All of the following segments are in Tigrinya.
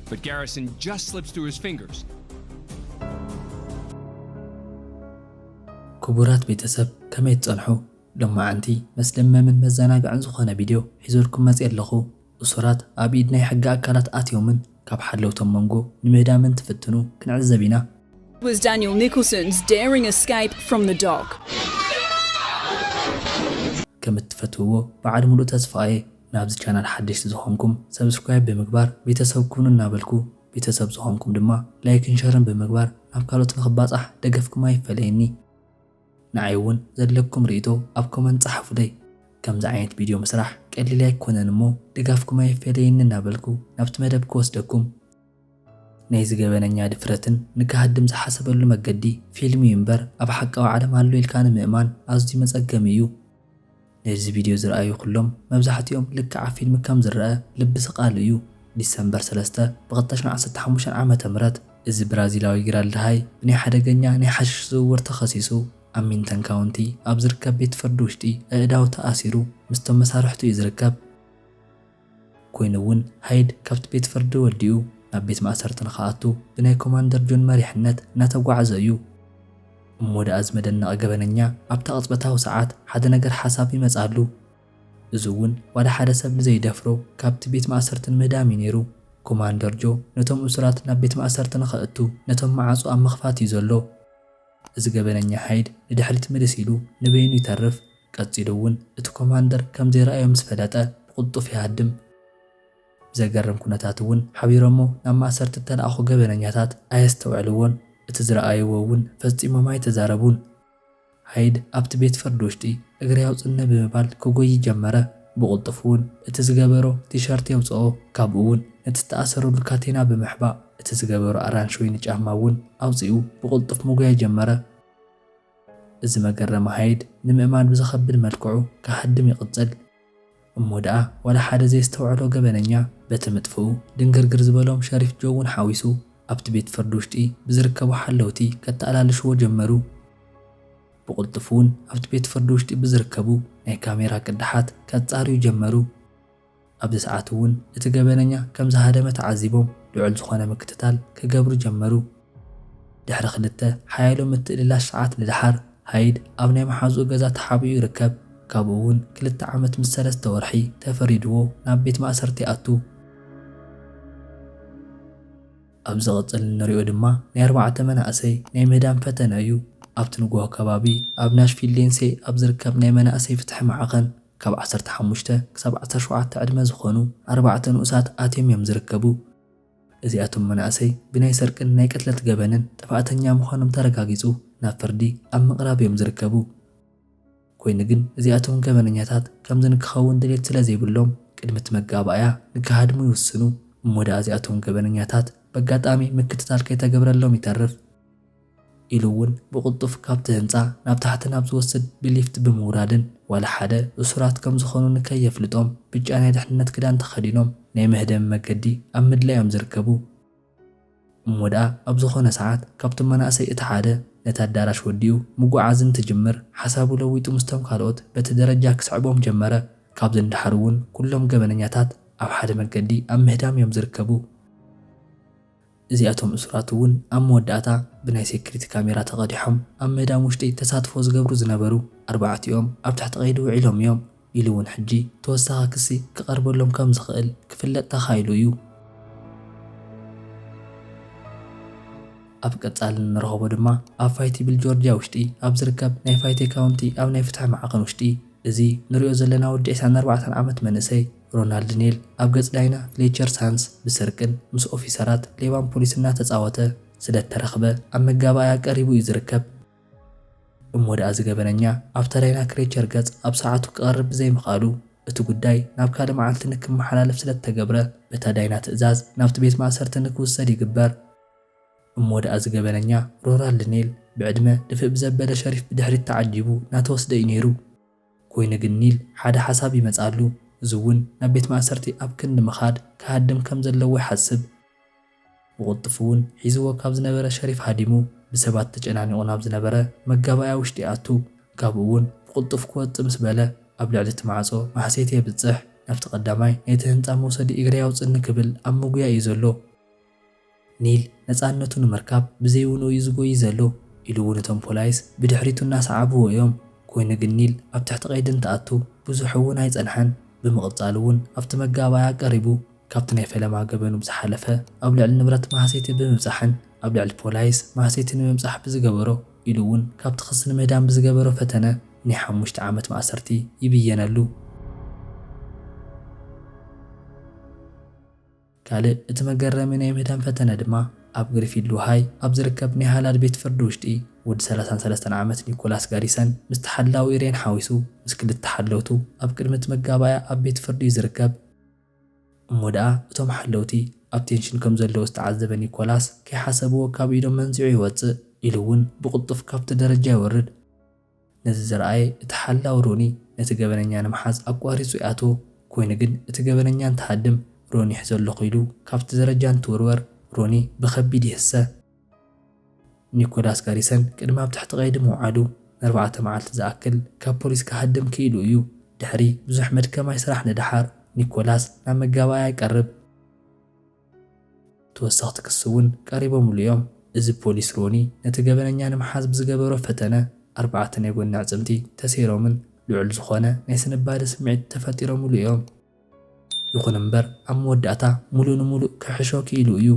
But Garrison just slips through his fingers. ክቡራት ቤተሰብ፣ ከመይ ትጸንሑ? ሎማዓንቲ መስደመምን መዘናግዕን ዝኾነ ቪድዮ ሒዘልኩም መጽየ ኣለኹ። እሱራት ኣብ ኢድ ናይ ሕጊ ኣካላት ኣትዮምን ካብ ሓለውቶም መንጎ ንምህዳምን ትፍትኑ ክንዕዘብ ኢና። Was Daniel Nicholson's daring escape from the dock. ከም እትፈትውዎ በዓል ሙሉእ ተስፋ እየ። ናብዚ ቻናል ሓደሽቲ ዝኾንኩም ሰብስክራይብ ብምግባር ቤተሰብ ኩኑ እናበልኩ፣ ቤተሰብ ዝኾንኩም ድማ ላይክን ሸርን ብምግባር ናብ ካልኦት ንኽባጻሕ ደገፍኩም ኣይፈለየኒ። ንዓይ እውን ዘለኩም ርእይቶ ኣብ ኮመንት ጸሓፉለይ። ከምዚ ዓይነት ቪድዮ ምስራሕ ቀሊል ኣይኮነን እሞ ድጋፍኩም ኣይፈለየኒ እናበልኩ ናብቲ መደብ ክወስደኩም። ናይ ዝገበነኛ ድፍረትን ንክሃድም ዝሓሰበሉ መገዲ ፊልም እዩ እምበር ኣብ ሓቃዊ ዓለም ኣሎ ኢልካ ንምእማን ኣዝዩ መጸገሚ እዩ። ነዚ ቪድዮ ዝረኣዩ ኩሎም መብዛሕትኦም ልክዕ ኣብ ፊልም ከም ዝረኣ ልቢ ስቕ ኣሉ እዩ። ዲሰምበር ሰለስተ ብ ክልተ ሽሕን ዓሰርተ ሓሙሽተን ዓመተ ምህረት እዚ ብራዚላዊ ግራል ደሃይ ብናይ ሓደገኛ ናይ ሓሽሽ ዝውውር ተኸሲሱ ኣብ ሚንተን ካውንቲ ኣብ ዝርከብ ቤት ፍርዲ ውሽጢ ኣእዳው ተኣሲሩ ምስቶም መሳርሕቱ እዩ ዝርከብ። ኮይኑ እውን ሃይድ ካብቲ ቤት ፍርዲ ወዲኡ ናብ ቤት ማእሰርቲ ንኽኣቱ ብናይ ኮማንደር ጆን መሪሕነት እናተጓዓዘ እዩ። እሞ ደኣ እዚ መደነቒ ገበነኛ ኣብታ ቅጽበታዊ ሰዓት ሓደ ነገር ሓሳብ ይመጽኣሉ። እዚ እውን ዋላ ሓደ ሰብ ንዘይደፍሮ ካብቲ ቤት ማእሰርቲ ንምህዳም እዩ ነይሩ። ኮማንደር ጆ ነቶም እሱራት ናብ ቤት ማእሰርቲ ንኸእቱ ነቶም መዓጹ ኣብ ምኽፋት እዩ ዘሎ። እዚ ገበነኛ ሃይድ ንድሕሪት ምልስ ኢሉ ንበይኑ ይተርፍ። ቀጺሉ እውን እቲ ኮማንደር ከም ዘይረኣዮ ምስ ፈለጠ ብቕልጡፍ ይሃድም። ብዘገርም ኩነታት እውን ሓቢሮሞ ናብ ማእሰርቲ እተላእኹ ገበነኛታት ኣየስተውዕልዎን። እቲ ዝረኣይዎ እውን ፈጺሞም ኣይተዛረቡን። ሃይድ ኣብቲ ቤት ፍርዲ ውሽጢ እግሪ ኣውጽነ ብምባል ክጎይ ጀመረ። ብቕልጡፍ እውን እቲ ዝገበሮ ቲሸርት የውጽኦ። ካብኡ እውን ነቲ ዝተኣሰረሉ ካቴና ብምሕባእ እቲ ዝገበሮ ኣራንሽ ወይኒ ጫማ እውን ኣውጺኡ ብቕልጡፍ ምጉያይ ጀመረ። እዚ መገረሚ ሃይድ ንምእማን ብዘኸብድ መልክዑ ክሃድም ይቕጽል። እሞ ደኣ ዋላ ሓደ ዘየስተውዐሎ ገበነኛ በቲ ምጥፍኡ ድንግርግር ዝበሎም ሸሪፍ ጆ እውን ሓዊሱ ኣብቲ ቤት ፍርዲ ውሽጢ ብዝርከቡ ሓለውቲ ከተኣላልሽዎ ጀመሩ። ብቕልጡፍ እውን ኣብቲ ቤት ፍርዲ ውሽጢ ብዝርከቡ ናይ ካሜራ ቅዳሓት ከጻርዩ ጀመሩ። ኣብዚ ሰዓት እውን እቲ ገበነኛ ከም ዝሃደመ ተዓዚቦም ልዑል ዝኾነ ምክትታል ክገብሩ ጀመሩ። ድሕሪ ክልተ ሓያሎ ምትእልላሽ ሰዓት ንደሓር ሃይድ ኣብ ናይ መሓዝኡ ገዛ ተሓቢኡ ይርከብ። ካብኡ እውን ክልተ ዓመት ምስ ሰለስተ ወርሒ ተፈሪድዎ ናብ ቤት ማእሰርቲ ይኣቱ። ኣብ ዝቕጽል እንሪኦ ድማ ናይ ኣርባዕተ መናእሰይ ናይ ምህዳም ፈተነ እዩ። ኣብቲ ንግሆ ከባቢ ኣብ ናሽቪል ዴንሴ ኣብ ዝርከብ ናይ መናእሰይ ፍትሒ ማዕኸን ካብ ዓሰርተ ሓሙሽተ ክሳብ ዓሰርተ ሸውዓተ ዕድመ ዝኾኑ ኣርባዕተ ንኡሳት ኣትዮም እዮም ዝርከቡ። እዚኣቶም መናእሰይ ብናይ ሰርቅን ናይ ቅትለት ገበንን ጥፍኣተኛ ምዃኖም ተረጋጊጹ ናብ ፍርዲ ኣብ ምቕራብ እዮም ዝርከቡ። ኮይኑ ግን እዚኣቶም ገበነኛታት ከምዚ ንክኸውን ድሌት ስለ ዘይብሎም ቅድሚ እቲ መጋባእያ ንክሃድሙ ይውስኑ። እሞ ደኣ እዚኣቶም ገበነኛታት በጋጣሚ ምክትታል ከይተገብረሎም ይተርፍ። ኢሉ እውን ብቕልጡፍ ካብቲ ህንጻ ናብ ታሕቲ ናብ ዝወስድ ብሊፍት ብምውራድን ዋላ ሓደ እሱራት ከም ዝኾኑ ንከየፍልጦም ብጫ ናይ ድሕነት ክዳን ተኸዲኖም ናይ መህደሚ መገዲ ኣብ ምድላይ እዮም ዝርከቡ። እሞ ደኣ ኣብ ዝኾነ ሰዓት ካብቶም መናእሰይ እቲ ሓደ ነቲ ኣዳራሽ ወዲኡ ምጉዓዝ እንትጅምር ሓሳቡ ለዊጡ ምስቶም ካልኦት በቲ ደረጃ ክስዕቦም ጀመረ። ካብዚ ንደሓር እውን ኩሎም ገበነኛታት ኣብ ሓደ መገዲ ኣብ ምህዳም እዮም ዝርከቡ። እዚኣቶም እሱራት እውን ኣብ መወዳእታ ብናይ ሴኩሪቲ ካሜራ ተቐዲሖም ኣብ ምህዳም ውሽጢ ተሳትፎ ዝገብሩ ዝነበሩ ኣርባዕቲኦም ኣብ ትሕቲ ቀይዲ ውዒሎም እዮም ኢሉ እውን ሕጂ ተወሳኺ ክሲ ክቐርበሎም ከም ዝኽእል ክፍለጥ ተኻኢሉ እዩ። ኣብ ቀጻሊ እንረኽቦ ድማ ኣብ ፋይቲቪል ጆርጅያ ውሽጢ ኣብ ዝርከብ ናይ ፋይቴ ካውንቲ ኣብ ናይ ፍትሒ ማዕኸን ውሽጢ እዚ ንሪኦ ዘለና ወዲ ዕስራን ኣርባዕተን ዓመት መንእሰይ ሮናልድ ኔል ኣብ ገጽ ዳይና ፍሌቸር ሳንስ ብስርቅን ምስ ኦፊሰራት ሌባን ፖሊስ እናተጻወተ ስለ እተረኽበ ኣብ መጋባእያ ቀሪቡ እዩ ዝርከብ። እሞ ደኣ እዚ ገበነኛ ኣብታ ዳይና ክሬቸር ገጽ ኣብ ሰዓቱ ክቐርብ ብዘይምኽኣሉ እቲ ጉዳይ ናብ ካልእ መዓልቲ ንክመሓላለፍ ስለ እተገብረ፣ በታ ዳይና ትእዛዝ ናብቲ ቤት ማእሰርቲ ንክውሰድ ይግበር። እሞ ደኣ እዚ ገበነኛ ሮናልድ ኒል ብዕድመ ድፍእ ብዘበለ ሸሪፍ ብድሕሪት ተዓጂቡ እናተወስደ እዩ ነይሩ። ኮይኑ ግን ኒል ሓደ ሓሳብ ይመጽኣሉ። እዚ እውን ናብ ቤት ማእሰርቲ ኣብ ክንዲ ምኻድ ክሃድም ከም ዘለዎ ይሓስብ። ብቕልጡፍ እውን ሒዝዎ ካብ ዝነበረ ሸሪፍ ሃዲሙ ብሰባት ተጨናኒቑ ናብ ዝነበረ መጋባእያ ውሽጢ ይኣቱ። ካብኡ እውን ብቕልጡፍ ክወጽእ ምስ በለ ኣብ ልዕሊ እቲ ማዕጾ ማሕሴት የብጽሕ። ናብቲ ቀዳማይ ናይቲ ህንጻ መውሰዲ እግሪ ኣውጽእኒ ክብል ኣብ ምጉያ እዩ ዘሎ። ኒል ነጻነቱ ንምርካብ ብዘይውንኡ እዩ ዝጎይ ዘሎ ኢሉ እውን እቶም ፖላይስ ብድሕሪቱ እናሰዓብዎ እዮም። ኮይኑ ግን ኒል ኣብ ትሕቲ ቀይዲ እንትኣቱ ብዙሕ እውን ኣይጸንሐን። ብምቕጻል እውን ኣብቲ መጋባእያ ቀሪቡ ካብቲ ናይ ፈለማ ገበኑ ብዝሓለፈ ኣብ ልዕሊ ንብረት ማህሰይቲ ብምብጻሕን ኣብ ልዕሊ ፖላይስ ማህሰይቲ ንምብጻሕ ብዝገበሮ ኢሉ እውን ካብቲ ክሲ ንምህዳም ብዝገበሮ ፈተነ ናይ ሓሙሽተ ዓመት ማእሰርቲ ይብየነሉ። ካልእ እቲ መገረሚ ናይ ምህዳም ፈተነ ድማ ኣብ ግሪፊልድ ውሃይ ኣብ ዝርከብ ናይ ሃላድ ቤት ፍርዲ ውሽጢ ወዲ ሰላሳን ሰለስተን ዓመት ኒኮላስ ጋሪሰን ምስቲ ሓላዊ ኢሬን ሓዊሱ ምስ ክልተ ሓለውቱ ኣብ ቅድሚ እቲ መጋባእያ ኣብ ቤት ፍርዲ እዩ ዝርከብ። እሞ ደኣ እቶም ሓለውቲ ኣብ ቴንሽን ከም ዘለዎ ዝተዓዘበ ኒኮላስ ከይሓሰብዎ ካብ ኢዶም መንዚዑ ይወጽእ ኢሉ እውን ብቕልጡፍ ካብቲ ደረጃ ይወርድ። ነዚ ዝረኣየ እቲ ሓላው ሮኒ ነቲ ገበነኛ ንምሓዝ ኣቋሪጹ ይኣትዎ። ኮይኑ ግን እቲ ገበነኛ እንትሃድም ሮኒ ይሕዞ ኣለኹ ኢሉ ካብቲ ደረጃ እንትውርወር ሮኒ ብኸቢድ ይህሰ። ኒኮላስ ጋሪሰን ቅድሚ ኣብ ትሕቲ ቀይዲ ምውዓሉ ንኣርባዕተ መዓልቲ ዝኣክል ካብ ፖሊስ ክሃድም ክኢሉ እዩ። ድሕሪ ብዙሕ መድከማይ ስራሕ ንደሓር ኒኮላስ ናብ መጋባእያ ይቀርብ። ተወሰኽቲ ክሲ እውን ቀሪቦምሉ እዮም። እዚ ፖሊስ ሮኒ ነቲ ገበነኛ ንምሓዝ ብዝገበሮ ፈተነ ኣርባዕተ ናይ ጎኒ ኣዕጽምቲ ተሰይሮምን ልዑል ዝኾነ ናይ ስንባደ ስምዒት ተፈጢሮምሉ እዮም። ይኹን እምበር ኣብ መወዳእታ ሙሉእ ንሙሉእ ክሕሾ ክኢሉ እዩ።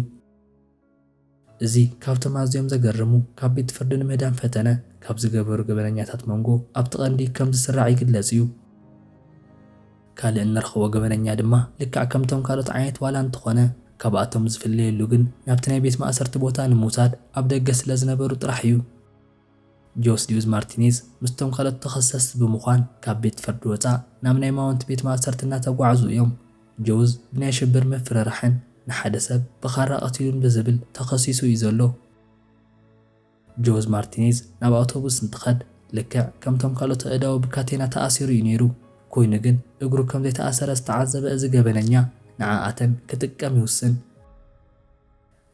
እዚ ካብቶም ኣዝዮም ዘገርሙ ካብ ቤት ፍርዲ ንምህዳም ፈተነ ካብ ዝገበሩ ገበነኛታት መንጎ ኣብቲ ቀንዲ ከም ዝስራዕ ይግለጽ እዩ። ካልእ እንረኽቦ ገበነኛ ድማ ልክዕ ከምቶም ካልኦት ዓይነት ዋላ እንተኾነ ካብኣቶም ዝፍለየሉ ግን ናብቲ ናይ ቤት ማእሰርቲ ቦታ ንምውሳድ ኣብ ደገ ስለ ዝነበሩ ጥራሕ እዩ። ጆስ ዲዩዝ ማርቲኔዝ ምስቶም ካልኦት ተኸሰስቲ ብምዃን ካብ ቤት ፍርዲ ወጻእ ናብ ናይ ማውንት ቤት ማእሰርቲ እናተጓዕዙ እዮም። ጆዝ ብናይ ሽብር ምፍርራሕን ንሓደ ሰብ ብኻራ ቀቲሉን ብዝብል ተኸሲሱ እዩ ዘሎ። ጆዝ ማርቲኔዝ ናብ ኣውቶቡስ እንትኸድ ልክዕ ከምቶም ካልኦት ኣእዳዉ ብካቴና ተኣሲሩ እዩ ነይሩ። ኮይኑ ግን እግሩ ከም ዘይተኣሰረ ዝተዓዘበ እዚ ገበነኛ ንዓኣተን ክጥቀም ይውስን።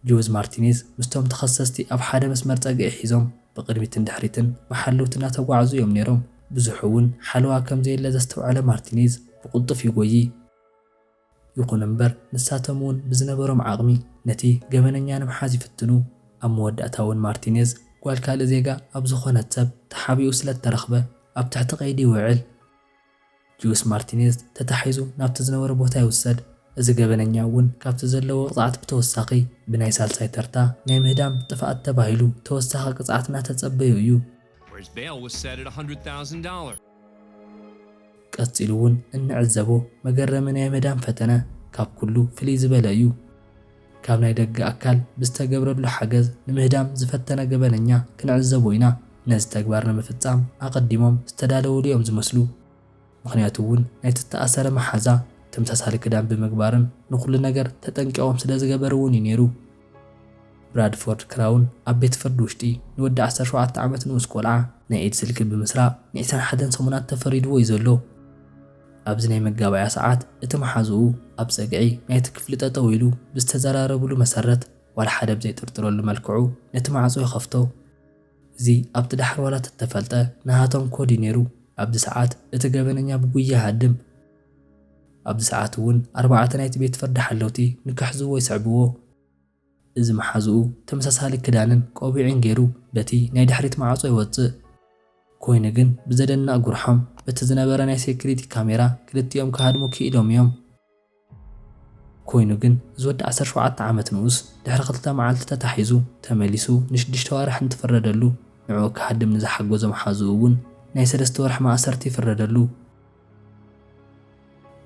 ጆዝ ማርቲኔዝ ምስቶም ተኸሰስቲ ኣብ ሓደ መስመር ጸግዒ ሒዞም ብቕድሚትን ድሕሪትን ብሓለውቲ እናተጓዕዙ እዮም ነይሮም። ብዙሕ እውን ሓለዋ ከም ዘየለ ዘስተውዓለ ማርቲኔዝ ብቕልጡፍ ይጎዪ። ይኹን እምበር ንሳቶም እውን ብዝነበሮም ዓቕሚ ነቲ ገበነኛ ንምሓዝ ይፍትኑ። ኣብ መወዳእታ እውን ማርቲኔዝ ጓል ካልእ ዜጋ ኣብ ዝኾነት ሰብ ተሓቢኡ ስለ እተረኽበ ኣብ ትሕቲ ቀይዲ ይውዕል። ጁስ ማርቲኔዝ ተታሒዙ ናብቲ ዝነበሮ ቦታ ይውሰድ። እዚ ገበነኛ እውን ካብቲ ዘለዎ ቅጽዓት ብተወሳኺ ብናይ ሳልሳይ ተርታ ናይ ምህዳም ጥፍኣት ተባሂሉ ተወሳኺ ቅጽዓት እናተጸበዮ እዩ። Whereas bail was set at one hundred thousand dollars. ቀጺሉ እውን እንዕዘቦ መገረሚ ናይ ምህዳም ፈተነ ካብ ኩሉ ፍልይ ዝበለ እዩ። ካብ ናይ ደገ ኣካል ብዝተገብረሉ ሓገዝ ንምህዳም ዝፈተነ ገበነኛ ክንዕዘቦ ኢና። ነዚ ተግባር ንምፍጻም ኣቐዲሞም ዝተዳለውሉ እዮም ዝመስሉ። ምኽንያቱ እውን ናይቲ ዝተኣሰረ መሓዛ ተመሳሳሊ ክዳን ብምግባርን ንኹሉ ነገር ተጠንቂቖም ስለ ዝገበሩ እውን እዩ ነይሩ። ብራድፎርድ ክራውን ኣብ ቤት ፍርዲ ውሽጢ ንወዲ ዓሰርተ ሸውዓተ ዓመት ንኡስ ቆልዓ ናይ ኢድ ስልኪ ብምስራቕ ንዒስራን ሓደን ሰሙናት ተፈሪድዎ እዩ ዘሎ። ኣብዚ ናይ መጋባእያ ሰዓት እቲ መሓዝኡ ኣብ ጸግዒ ናይቲ ክፍሊ ጠጠው ኢሉ ብዝተዘራረብሉ መሰረት ዋላ ሓደ ብዘይጥርጥረሉ መልክዑ ነቲ ማዕጾ ይኸፍቶ። እዚ ኣብቲ ዳሕር ዋላ ተተፈልጠ ናሃቶም ኮድ እዩ ነይሩ። ኣብዚ ሰዓት እቲ ገበነኛ ብጉያ ይሃድም። ኣብዚ ሰዓት እውን ኣርባዕተ ናይቲ ቤት ፍርዲ ሓለውቲ ንክሕዝዎ ይስዕብዎ። እዚ መሓዝኡ ተመሳሳሊ ክዳንን ቆቢዕን ገይሩ በቲ ናይ ድሕሪት ማዕጾ ይወጽእ። ኮይኑ ግን ብዘደንቕ ጉርሖም በቲ ዝነበረ ናይ ሴኩሪቲ ካሜራ ክልቲኦም ክሃድሙ ክኢሎም እዮም። ኮይኑ ግን እዚ ወዲ ዓሰርተ ሸውዓተ ዓመት ንኡስ ድሕሪ ክልተ መዓልቲ ተታሒዙ ተመሊሱ ንሽዱሽተ ኣዋርሕ እንትፍረደሉ ንዕኡ ክሃድም ንዝሓገዞ መሓዝኡ እውን ናይ ሰለስተ ወርሒ ማእሰርቲ ይፍረደሉ።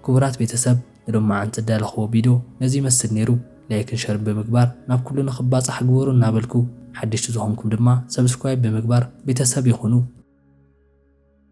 ክቡራት ቤተሰብ ንሎማዓንቲ ዝዳለኽዎ ቪድዮ ነዚ ይመስል ነይሩ። ላይክን ሸርን ብምግባር ናብ ኩሉ ንኽባጻሕ ግበሩ እናበልኩ ሓደሽቲ ዝኾንኩም ድማ ሰብስክራይብ ብምግባር ቤተሰብ ይኹኑ።